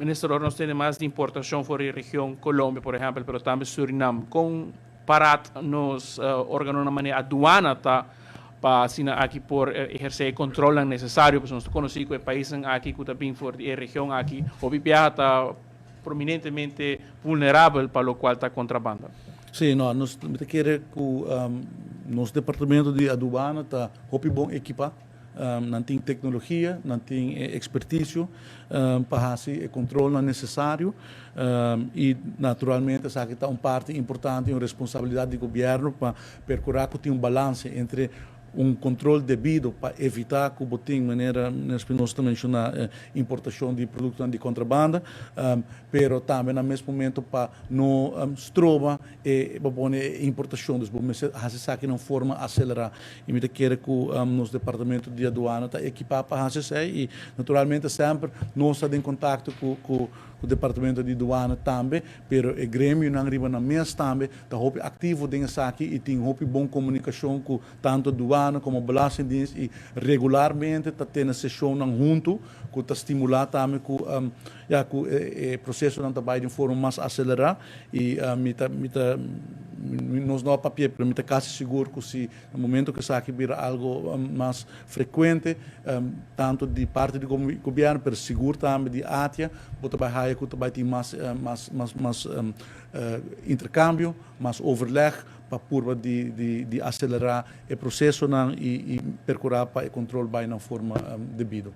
Minister, ora nos tende mas di importacion for di region Colombia, por ehempel, pero tambe Surinam, con para nos organonan manera aduana ta pa asina aki por eherce e controlnan necesario? Pasobra nos ta conoci cu e paisnan aki cu ta bin for di e region aki hopi biaha ta prominentemente vulnerabel pa locual ta contrabanda. Si, no, nos ta kere cu nos departamento di aduana ta hopi bon ekipa. Nan tin tecnologia, nan tin e experticio pa haci e controlnan necesario y naturalmente esaki ta un parti importante y un responsabilidad di gobierno pa percura cu tin un balance entre un control debido pa evita cu bo tin, manera Meneer Espinosa ta menciona, importacion di productonan di contrabanda, pero tambe na mes momento pa no stroba e bo pone e importacion, dus bo mester haci esaki na un forma acelera y mi ta kere cu nos departamento di aduana ta ekipa pa haci esey y naturalmente semper nos ta den contacto cu departamento di aduana tambe, pero e gremionan riba nan mes tambe ta hopi activo den esaki y tin hopi bon comunicacion cu tanto aduana como Belastingdienst y regularmente ta tene sesionnan hunto cu ta stimula tambe cu ya cu e procesonan ta bay den forma mas acelera. Y mi ta, nos no a papia, pero mi ta casi sigur cu si na momento cu esaki bira algo mas frecuente, tanto di parti di gobierno, pero sigur tambe di ATIA, bo ta bay haya cu ta bay tin mas intercambio, mas overleg, pa purba di acelera e procesonan y percura pa e control bay na forma debido.